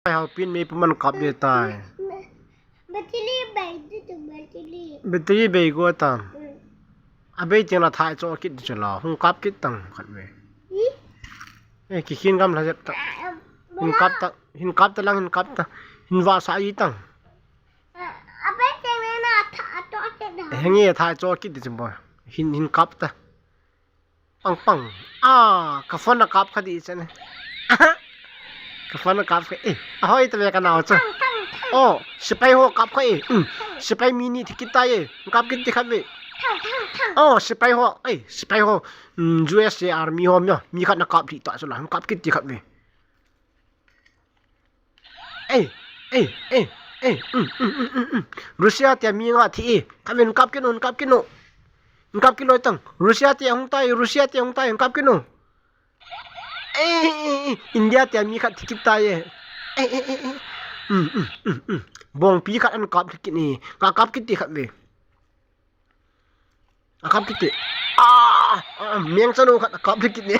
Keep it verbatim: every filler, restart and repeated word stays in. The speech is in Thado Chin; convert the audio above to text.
Haopin mei puman kap de tai. Battery bei tu tu battery. Battery bei go tam. Hmm. A bei tiang la thai cho kit chu la. Hung kap kit tang khat ve. Hmm? Eh, ki khin gam la jet ta. Ah, ah, hin kap ta, hin kap ta lang, hin kap ta. Hin va sa i tang. Ah, a bei tiang na tha to kit da. Henge thai cho kit de chu bo. Hin, hin kap ta. Pang, pang. Ah, ka phone na kap kha di chane. Ka phone na kap kha. Eh, ahoi ta ve ka nao chu. Thang, thang, thang. Oh, sipai ho kap kha eh. Hmm. Sipai mi ni thi kit ta eh. Kap kit ti khat ve. Thang, thang, thang. Oh, sipai ho. Eh, sipai ho. Hmm, U S A army ho mi. Mi khat na kap thi ta chu la. Kap kit ti khat ve. Ei, ei, ei, ei, um, um, um, um, um. Russia tia mi nga thi e. Kap in kap kit un, kap kit un. Kap kit loi tang. Russia tia hung tai, Russia tia hung tai, kap kit un. Ei, ei, ei, India tia mi khat thi kit tai e. Ei, ei, ei, ei. Um, um, um, um. Bongpi khat an kap kit ni. Ka kap kit ti khat ve. A kap kit ti. Ah, ah, meng chanu khat a kap kit ni.